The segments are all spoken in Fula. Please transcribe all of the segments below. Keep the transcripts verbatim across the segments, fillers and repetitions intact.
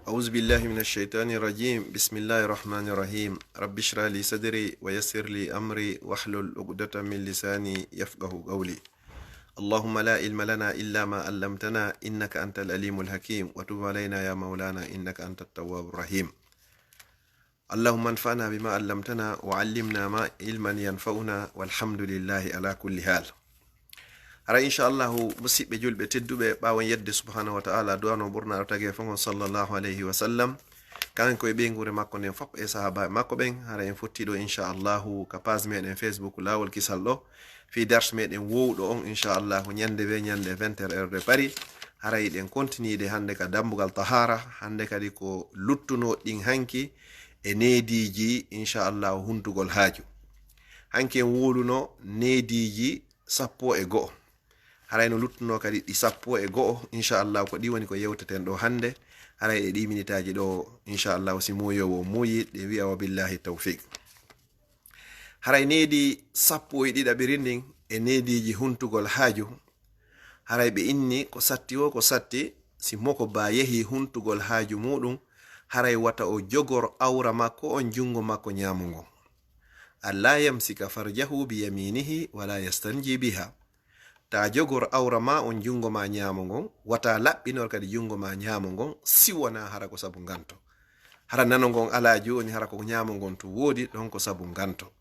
أعوذ بالله من الشيطان الرجيم. بسم الله الرحمن الرحيم. رب اشرح لي صدري ويسر لي أمري واحلل عقدة من لساني يفقه قولي. اللهم لا علم لنا إلا ما علمتنا إنك أنت العليم الحكيم، وتب علينا يا مولانا إنك أنت التواب الرحيم. اللهم انفعنا بما علمتنا وعلمنا ما علما ينفعنا، والحمد لله على كل حال. Hara, inchallahu, musiɓɓe julɓe tedduɓe, ɓaawon yedde subhanahu wa ta'ala, du'ano ɓurnaaɗo tagee fof on, sallallahu alayhi wa sallam, kanko e ɓeynguure makko nden fof e sahaabaaɓe makko ɓen. Hara en fotti ɗo, inchallahu, ka page meɗen Facebook Laawol Kisal ɗo, fii dars meɗen wowɗo on, inchallahu, ñande we ñande vingt heures, heure de Paris. Hara eɗen continue de hannde ka dambugal tahara, hannde kadi ko luttuno ɗin hanki e neediiji, inchallahu, huntugol haaju. Hanki en wowluno neediiji sappo e go'o. Haray no luttuno kadi ɗi sappo e go'o, inchallahu, ko ɗi woni ko yewteten ɗo hannde. Haray e ɗi minitaaji ɗo, inchallahu, si muuyowo muuyi, ɗe wi'a wa billahi tawfiq. Haray needi sappo e ɗiɗaɓiri ndin e neediiji huntugol haaju, haray ɓe inni ko satti wo ko satti, si moko ba yehi huntugol haaju muɗum, haray wata o jogor awra makko on junngo makko ñaamo ngon. Alla yamsika farjahu bi yaminihi wala yastanji biha. Ta jogor awra ma on junngo ma ñaamo ngon, wata laɓɓinor kadi junngo ma ñaamo ngon, si wona hara ko sabu nganto. Hara nano ngon alaa jooni, hara ko ñaamo ngon tun woodi, ɗon ko sabu nganto.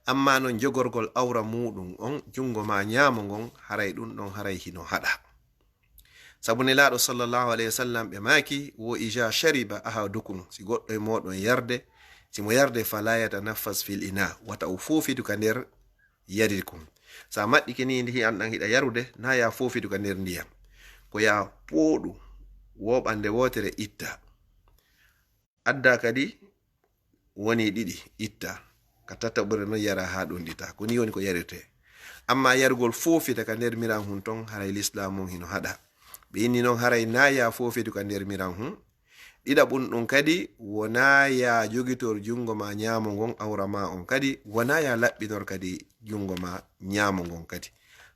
Amma non jogorgol awra muɗum on junngo ma ñaamo ngon, haray ɗum ɗon haray hino haɗa. Sabu Nelaaɗo sallallahu alayhi wa sallam ɓe maaki, wo ija shariba ahadukum, si goɗɗo e mooɗon yarde, si mo yarde, fala yatanaffas fil ina, wata o foofitu ka nder yarirkun. Sa maɗɗike ni ndi hi'an ɗan hiɗa yarude, na ya foofitu ka nder ndiyam. Ko ya pooɗu woɓande wootere itta. Adda kadi woni ɗiɗi itta. Ka tataɓure non yara haa ɗunɗita. Ko ni woni ko yarirte. Amma yarugol foofita ka nder miran hun ton, haray Lislaam on hino haɗa. Ɓe inni non haray na ya foofitu ka nder miran hun. Ɗiɗaɓun ɗun kadi, wona ya jogitor junngo ma ñaamo ngon awra ma on kadi, wona ya laɓɓinor kadi junngo ma ñaamo ngon kadi.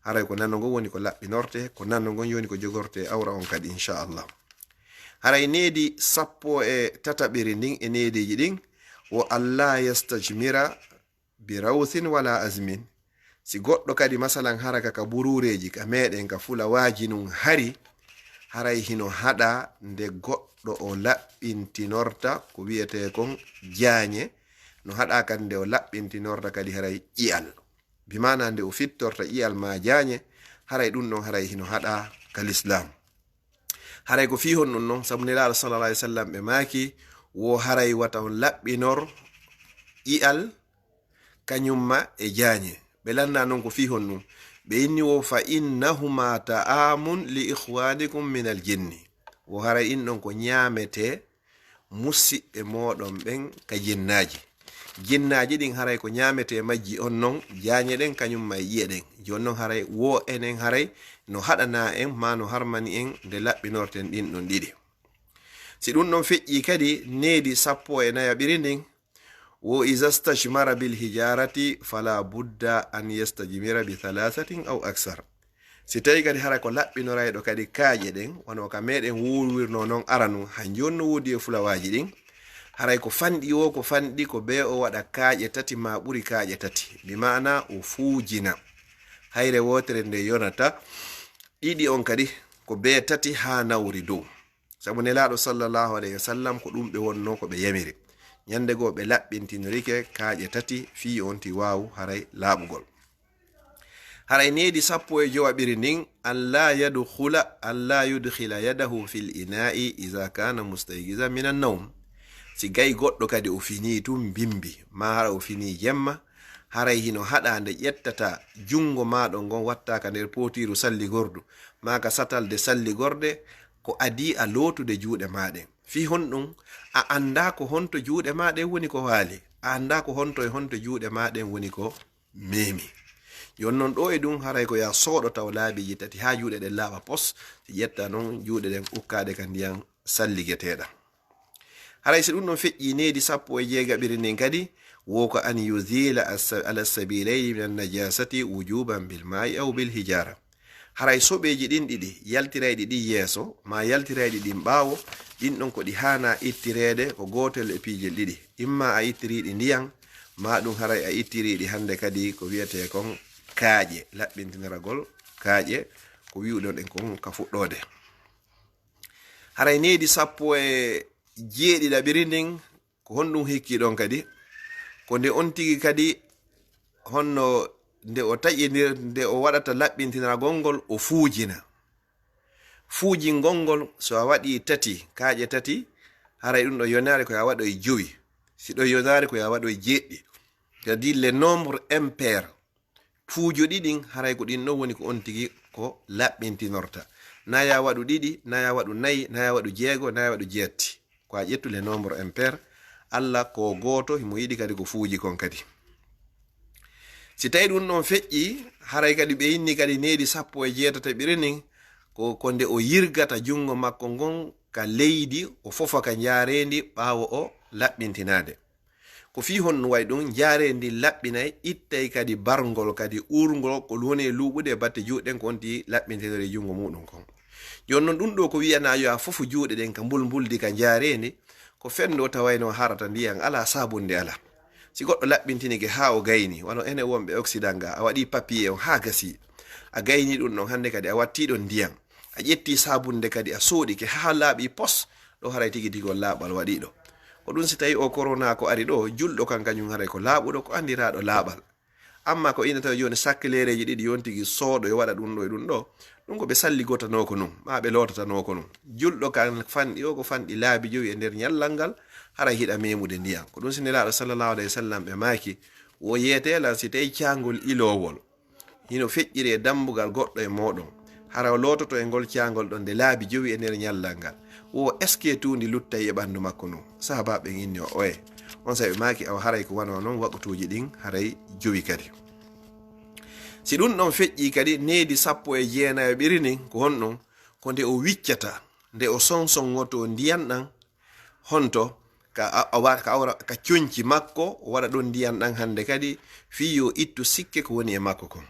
Haray ko nano ngon woni ko laɓɓinorte, ko nano ngon woni ko jogorte awra on kadi, inchallah. Haray needi sappo e tataɓiri ndin e neediiji ɗin, wo alla yastajmira bi rawthin wala azmin. Si goɗɗo kadi, masalan, haraka ka buruureeji, ka meɗen, ka fulawaaji nun hari, haray hino haɗa nde goɗɗo o laɓɓintinorta ko wi'etee kon jaañe, no haɗa kadi nde o laɓɓintinorta kadi haray ƴi'al. Bi maana nde o fittorta ƴi'al ma jaañe, haray ɗum ɗon haray hino haɗa ka Lislaam. Haray ko fii honɗum non? Sabu Nelaaɗo sallallahu alaihi wasallam ɓe maaki, wo haray wata on laɓɓinor ƴi'al kañum ma e jaañe. Ɓe lanna non ko fii honɗum? Ɓe inni wo, "Fa innahuma ta'amun li ikhwanikum min al jinni." Wo haray in ɗon ko ñaametee musiɓɓe mooɗon ɓen ka jinnaaji. Jinnaaji ɗin haray ko ñaametee majji on non, jaañe ɗen kañum ma e ƴi'e ɗen. Jooni non haray wo enen haray no haɗana en, maa no harmani en nde laɓɓinorten ɗin ɗon ɗiɗi. Si ɗum ɗon feƴƴii kadi, needi sappo e nayaɓiri ndin, wo iza stashmara bil hijarati fala budda an yastajmira bi thalathatin aw aksar. Si tawi kadi hara ko laɓɓinorayɗo kadi kaaƴe ɗen, wano ka meɗen wuurwirno non aranu, han jooni no woodi e fulawaaji ɗin, haray ko fanɗi wo ko fanɗi ko bee o waɗa kaaƴe tati maa ɓuri kaaƴe tati, bi maana o fuujina. Hayre wootere nde yonata ɗiɗi on kadi ko bee tati haa nawri dow. Sabu Nelaaɗo sallallahu alaihi wasallam ko ɗum ɓe wonno ko ɓe yamiri. Ñande goo ɓe laɓɓintinorike kaaƴe tati fii on ti waawu haray laaɓugol. Haray needi sappo e jowaɓiri ndin, an la yadkhula, an la yudkhila yadahu fil ina'i iza kana mustayqizan min an-nawm. Si gay goɗɗo kadi o finii tun bimbi, maa hara o finii jemma, haray hino haɗa nde ƴettata junngo maaɗo ngon watta ka nder pootiiru salligordu, maa ka satalde salligorde, ko adii a lootude juuɗe maa ɗen. Fii honɗum? A anndaa ko honto juuɗe maa ɗen woni ko waali. A anndaa ko honto e honto juuɗe maa ɗen woni ko meemi. Jooni non ɗoo e ɗum haray ko yaa sooɗo taw laabiiji tati haa juuɗe ɗen laaɓa pos, si ƴetta non juuɗe ɗen ukkaade ka ndiyan salligeteeɗan. Haray si ɗum ɗon feƴƴii needi sappo e jeegaɓiri ndin kadi, wo ko an yuzila as-, ala sabilayni min an-najasati wujuban bil ma'i aw bil hijara. Haray soɓeeji ɗin ɗiɗi, yaltirayɗi ɗin yeeso, maa yaltirayɗi ɗin ɓaawo, ɗin ɗon ko ɗi haanaa ittireede ko gootel e piijel ɗiɗi. Imma a ittirii ɗi ndiyan, maa ɗum haray a ittirii ɗi hannde kadi ko wiyetee kon kaaƴe, laɓɓintiniragol kaaƴe, ko wi'uɗon en kon ka fuɗɗoode. Haray needi sappo e jeeɗiɗaɓiri ndin, ko honɗum hikkii ɗon kadi? Ko nde on tigi kadi, honno nde o taƴinir-, nde o waɗata laɓɓintinagol ngol, o fuujina. Fuujingol ngol, so a waɗii tati, kaaƴe tati, haray ɗum ɗo yonaare ko yo a waɗoy jowi. Si ɗo yonaare ko yo a waɗoy jeeɗiɗi. C'est-à-dire les nombres impairs. Fuujuɗi ɗin, haray ko ɗin ɗon woni ko on tigi ko laɓɓintinorta. Na ya waɗu ɗiɗi, na ya waɗu nayi, na ya waɗu jeego, na ya waɗu jeetti. Ko a ƴettu les nombres impairs, Alla ko gooto, himo yiɗi kadi ko fuuji kon kadi. Si tawi ɗum ɗon feƴƴi, haray kadi ɓe inni kadi needi sappo e jeetati ɓiri nin, ko, ko nde o yirgata junngo makko ngon ka leydi, o fofa ka njaareendi ɓaawo o laɓɓintinaade. Ko fii honno wayi ɗum, njaareendi laɓɓinay, ittay kadi barngol kadi uurngol, ko woni e luuɓude e batte juuɗe ɗen, ko on tigi laɓɓintinori junngo muuɗum kon. Jooni non ɗum ɗo ko wi'anaa yo a fofu juuɗe ɗen ka mbulmbuldi ka njaareendi, ko fenndo tawayno harata ndiyan alaa, saabunde alaa. Si goɗɗo laɓɓintinike haa o gayni, wano enen wonɓe Occident ga, a waɗi papier on haa gasi, a gayni ɗum ɗon, hannde kadi a watti ɗon ndiyan, a ƴetti saabunde kadi a sooɗike haa laaɓi pos, ɗo haray tigi tigi on laaɓal waɗi ɗo. Ko ɗum si tawi o corona ko ari ɗo, julɗo kan kañum haray ko laaɓuɗo, ko anndiraaɗo laaɓal. Amma ko ina tawi jooni sakkileereeji ɗiɗi yon tigi sooɗo e waɗa ɗum ɗo e ɗum ɗo, ɗum ko ɓe salligotanoo ko nun, maa ɓe lootatanoo ko nun. Julɗo kan fanɗi o ko fanɗi laabi jowi e nder ñallal ngal, haray hiɗa meemude ndiyan. Ko ɗum si Nelaaɗo sallallahu alayhi wa sallam ɓe maaki, wo yeetee lan si tawi caangol iloowol hino feƴƴiri e dambugal goɗɗo e mooɗon, hara o loototo e ngol caangol ɗon nde laabi jowi e nder ñallal ngal, wo est-ce que tuundi luttay e ɓanndu makko ndun? Sahaabaaɓe ɓen inni o, oye. On saa'i ɓe maaki, awa haray ko wano non waqtuuji ɗin haray jowi kadi. Si ɗum ɗon feƴƴii kadi, needi sappo e jeenayo ɓiri ndin, ko honɗum? Ko nde o wiccata, nde o sonsonngotoo ndiyan ɗan, honto ka a-, a wa-, ka awra, ka conci makko, o waɗa ɗon ndiyan ɗan hannde kadi, fii yo ittu sikke ko woni e makko kon.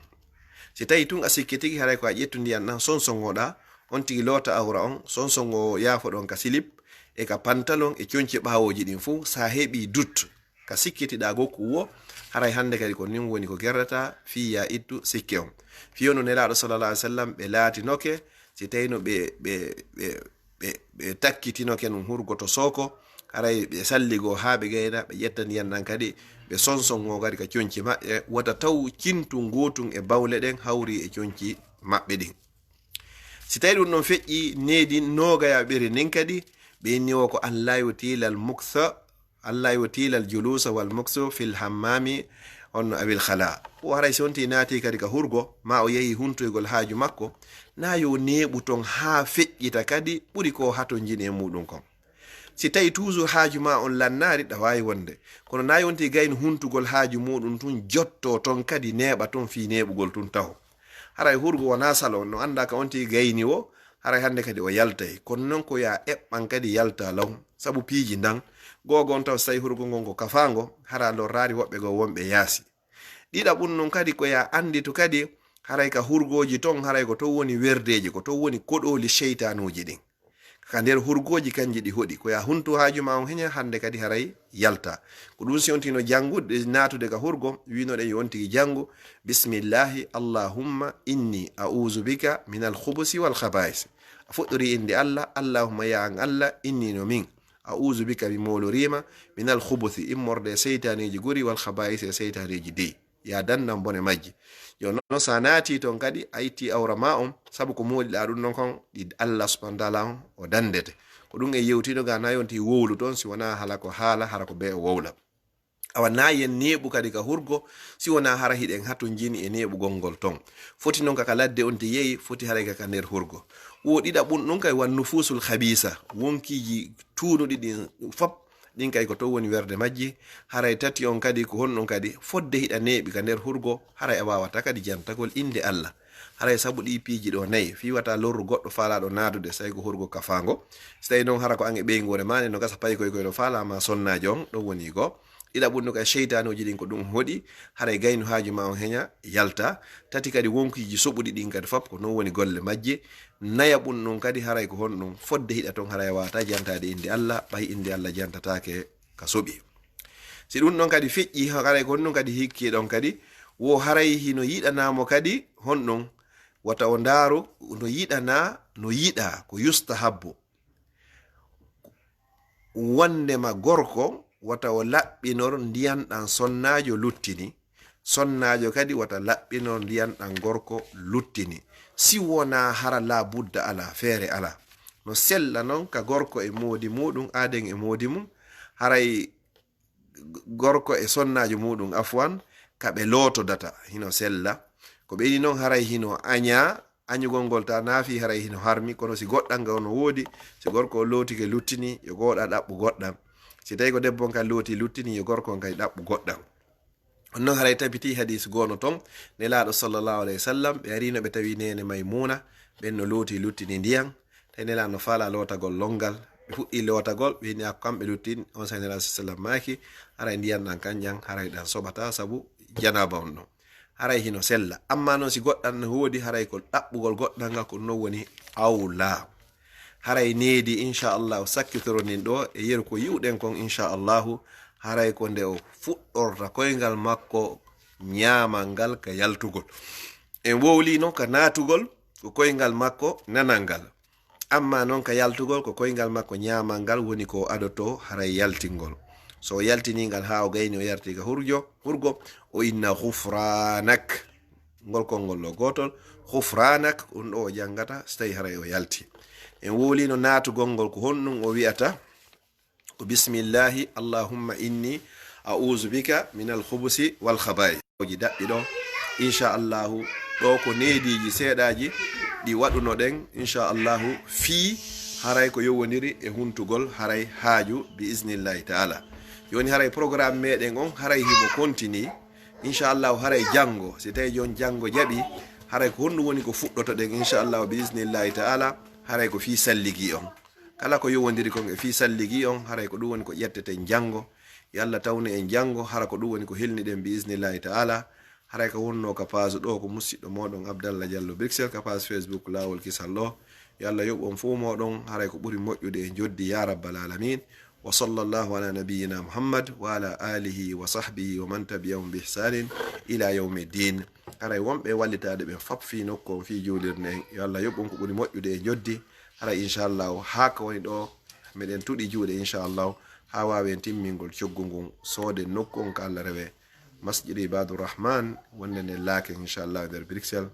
Si tawi tun a sikke tigi, haray ko a ƴettu ndiyan ɗan, sonsongoɗaa, on tigi loota awra on, sonsongo yaafo ɗon ka silip, e ka pantalon, e conci ɓaawooji ɗin fuu, sa heɓii dut ka sikkitiɗaa gokku wo, haray hannde kadi ko nin woni ko gerdata fii ya ittu sikke on. Fii on no Nelaaɗo sallallahu alaihi wasallam ɓe laatinoke, si tawino ɓe, ɓe, ɓe, ɓe, ɓe takkitinoke nun hurgoto sooko, haray ɓe salligo haa ɓe gayna, ɓe ƴetta ndiyan ɗan kadi, ɓe sonsongo kadi ka conci maɓɓe, wata taw cintu ngootun e bawle ɗen hawri e conci maɓɓe ɗin. Si tawi ɗum ɗon feƴƴi needi noogayaɓere nden kadi, ɓe inni o ko an la yutilal muksa, an la yutilal julusa wal muksu fil hammami on awil khala. O haray si on ti naati kadi ka hurgo, ma o yehi huntoygol haaju makko, na yo neeɓu ton haa feƴƴita kadi ɓuri ko hatonjini e muɗum kon. Si tawi toujours haaju ma on lannaari, ɗa waawi wonde. Kono na yonti gayni huntugol haaju muɗum tun jotto ton kadi neeɓa ton fii neeɓugol tun taho. Haray hurgo wonaa salon, no anndaa ka on tigi gayni wo, haray hannde kadi o yaltay. Kono non ko ya eɓɓan kadi yalta law. Sabu piiji ndan, googo on taw si tawi hurgo ngon ko kafaango, hara lorraari woɓɓe goo wonɓe yaasi. Ɗiɗaɓun nun kadi ko ya annditu kadi, haray ka hurgooji ton, haray ko ton woni werdeeji, ko ton woni koɗooli seytaanuuji ɗin. Ka nder hurgooji kanji ɗi hoɗi, ko ya huntu haaju ma on heña hannde kadi haray yalta. Ko ɗum si on tino janngude, naatude ka hurgo, wiinoɗen yo on tigi janngu, bismillahi, allahumma inni a'udhu bika minal khubusi wal khaba'is. A fuɗɗori innde Allah, allahumma ya an Allah, inni no min, a'udhu bika mi mooloriima, minal khubusi, immorde e seytaaneeji guri, wal khaba'is e seytaaneeji dey. Ya dandan bone majji. Yo non, sa naati ton kadi, a itti awra ma on, sabu ko mooliɗaa ɗum non kon, ɗi Allah subhanahu wa ta'ala on o dandete. Ko ɗum e yewtino ga na yonti wowlu ton, si wonaa hala ko haala, hara ko be o wowla. Awa na yen neeɓu kadi ka hurgo, si wonaa hara hiɗen hatonjini e neeɓugol ngol ton. Foti non ka, ka ladde on ti yehi, foti haray ka, ka nder hurgo. Wo ɗiɗaɓun ɗum kay wan nufusul khabisa, wonkiiji tuunuɗi ɗin fop, ɗin kay ko to woni werde majji. Haray tati on kadi ko honɗum kadi, fodde hiɗa neeɓi ka nder hurgo, haray a waawata kadi jantagol innde Allah. Haray sabu ɗi piiji ɗo nayi, fii wata lorru goɗɗo faalaaɗo naadude, so tawi ko hurgo kafaango. So tawi non hara ko an e ɓeynguure maane no gasa paykoy koy no faalaa ma sonnaajo on, ɗum woni ko Ɗiɗaɓun ɗun kadi, seytanuuji ɗin ko ɗun hoɗi, haray gaynu haaju maa on heña yalta. Tati kadi, wonkiiji soɓuɗi ɗin kadi fop ko non woni golle majji. Nayaɓun ɗun kadi, haray ko honɗun fodde hiɗa ton, haray a waawataa jantaade innde Alla, ɓay innde Alla jantataake ka soɓi. Si ɗun ɗon kadi feƴƴi, haray ko honɗun kadi hikki ɗon kadi, wo haray hino yiɗanaa mo kadi honɗun, wata o ndaaru no yiɗanaa, no yiɗaa, ko yustahabbu. Wondema gorko, wata o laɓɓinor ndiyan ɗan sonnaajo luttini, sonnaajo kadi wata laɓɓinor ndiyan ɗan gorko luttini. Si wonaa hara laa budda alaa, feere alaa. No sella non ka gorko e moodi muɗun, aaden e moodi mun, haray gorko e sonnaajo muɗun, afwan, ka ɓe lootodata, hino sella. Ko ɓe yiɗi non haray hino añaa, añugol ngol ta naafi haray hino harmi, kono si goɗɗan nga no woodi, si gorko on lootike luttini, yo gooɗa ɗaɓɓu goɗɗan. Si tawi ko debbo on kan looti luttini, yo gorko on kadi ɗaɓɓu goɗɗan. On non haray tabiti hadis goono ton, Nelaaɗo sallallahu alayhi wa sallam, ɓe arino ɓe tawi neene Maymuna, ɓen no looti luttini ndiyan, tawi Nelaaɗo no faalaa lootagol lonngal, ɓe fuɗɗi lootagol, ɓe inni a ko kamɓe luttini, on saa'i Nelaaɗo sallallahu alayhi wa sallam maaki, haray ndiyan ɗan kanƴan, haray ɗan soɓataa sabu janaaba on ɗon. Haray hino sella. Amma non si goɗɗan no woodi, haray ko ɗaɓɓugol goɗɗan ngal ko non woni awla. Haray needi, inchallahu, sakkitoro nin ɗo e yeru ko yi'uɗen kon, inchallahu, haray ko nde o fuɗɗorta koyngal makko ñaamal ngal ka yaltugol. En wowli non ka naatugol ko koyngal makko nanal ngal. Amma non ka yaltugol ko koyngal makko ñaamal ngal woni ko o adoto haray yaltingol. So o yaltini ngal haa o gayni o yarti ka hurjo, hurgo, o inna ghufranak. Ngol konngol ɗo gootol, ghufranak, ɗun ɗo o janngata, so tawi haray o yalti. En wowlino naatugol ngol, ko honɗun o wi'ata? Ko bismillahi, Allahumma inni a'udhu bika min al-khubusi wal khaba'ith. Ji daɓɓi ɗo, inchallahu, ɗo ko neediiji seeɗaaji ɗi waɗunoɗen, inchallahu, fii haray ko yowondiri e huntugol haray haaju, bi isnillahi ta'ala. Jooni haray programme meɗen on, haray himo kontini, inchallahu, haray janngo, si tawi jon janngo jaɓi, haray ko honɗun woni ko fuɗɗotoɗen, inchallahu, bi isnillahi ta'ala, haray ko fii salligi on. Kala ko yowondiri kon e fii salligi on, haray ko ɗun woni ko ƴetteten janngo. Yo Alla tawnu en janngo, hara ko ɗun woni ko helniɗen bi isnillahi ta'ala. Haray ko wonno ka page ɗo ko musiɗɗo moɗon Abdallah Diallo Bruxelles, ka page Facebook Laawol Kisal ɗo. Yo Alla yoɓu on fow moɗon, haray ko ɓuri moƴƴude e joddi, ya rabbal alamin. Wa sallallahu ala nabiyyina Muhammad wa ala alihi wa sahbihi wa man tabi'ahum bi ihsanin ila yawmi ddin. Haray wonɓe wallitaade ɓen fop fii nokku on, fii juulirde en, yo Alla yoɓu on ko ɓuri moƴƴude e joddi. Haray inchallahu, haa ka woni ɗo, meɗen tuɗi juuɗe inchallahu, haa waawen timmingol coggu ngun, sooden nokku on ka Alla rewe, Masjid Ibadur Rahman, wonde nden laake inchallahu nder Bruxelles.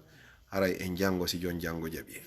Haray en janngo si jon janngo jaɓi.